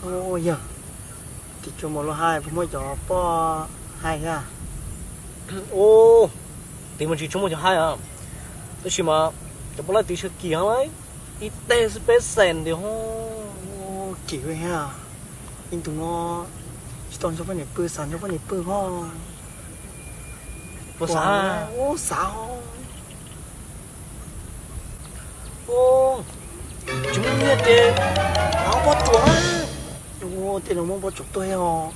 Yog, tim tsuas mus luag hais puas muaj cov poj hais thiab? Tim mus tsis tshua muaj cov hais os, tab sis mas cov poj laib tid sawv kim heev, ib teg xwb peb xees ntiag. Kim thiab, ib ntus no tsis tau nrog poj niam pw, xav nrog poj niam pw ho. Puas xav? Xav. Tsis muaj nyiaj ces poj tsuas, tej no muaj poj tsuas tuaj os.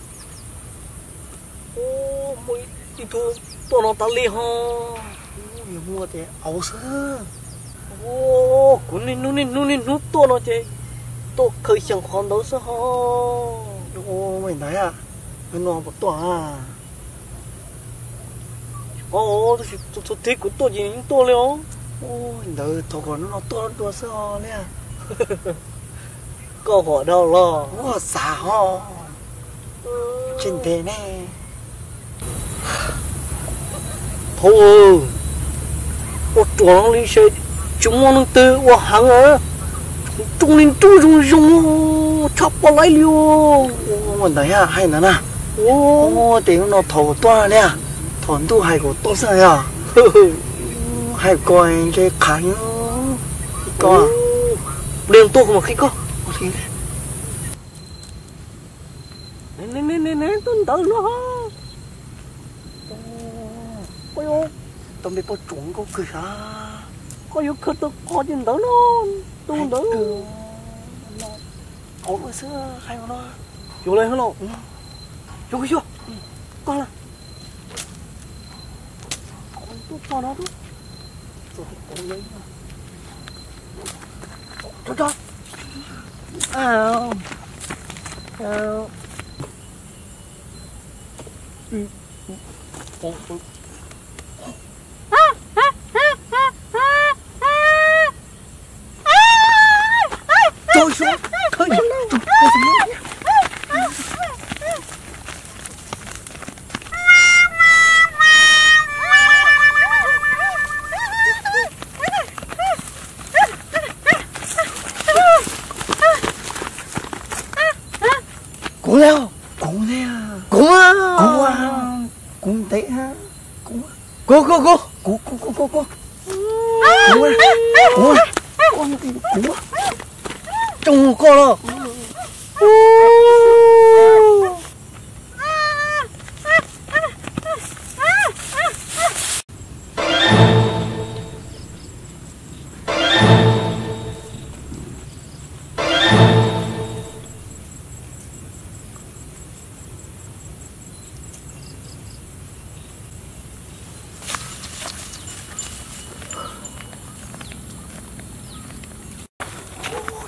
Muaj ib tug tuaj no tas li ho. Yog muaj ces auv xwb. Kuv niaj hnub niaj hnub niaj hnub tuaj no ces tuaj khaws xyeem qhov ntawd xwb ho. Ntawd, hnub no puas tuaj? Tab sis txhua txhua thaum kuv tuaj ces yeej tuaj li os. Ntawd thov kom hnub no tuaj dua xwb os. Koj hom dhau los. Ua xav ho. Tsis ntev ne. Thaum ua ruam li se, tsis muaj neeg twg ua heev, rooj li nruj zoo zoo, tshaj poj laib li. Ua ntawd hais ntawd na. Tes hnub no thaum tuaj li, thaum ntuj hais kom tuaj xwb yog. Hais kom nce qhav li. Koj, pliag tuaj kuv mam qhia koj. Tuaj ntawd no. Koj yuav tau npe poj tsuas nkauj kawg sav. Koj yuav khaws tau qhov ces ntawd no, tus ntawd. Qhov xwb hais no. Yuav li los? Xyov, xyov, koj na. Tuaj txog no, tuaj txog. Kuv, kuv, kuv, kuv ntev, kuv, kuv, kuv, kuv, kuv, kuv, kuv, kuv, kuv, kuv, kuv, kuv, tsoo koj los.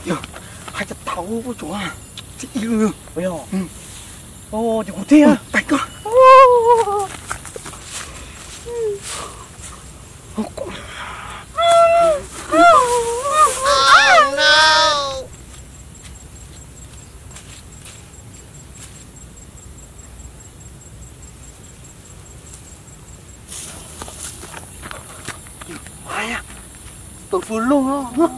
Yog, hais tau tau poj tsuas, tsis ib lub. Yog, ces kuv thiab. Tais koj. Tau tua loj.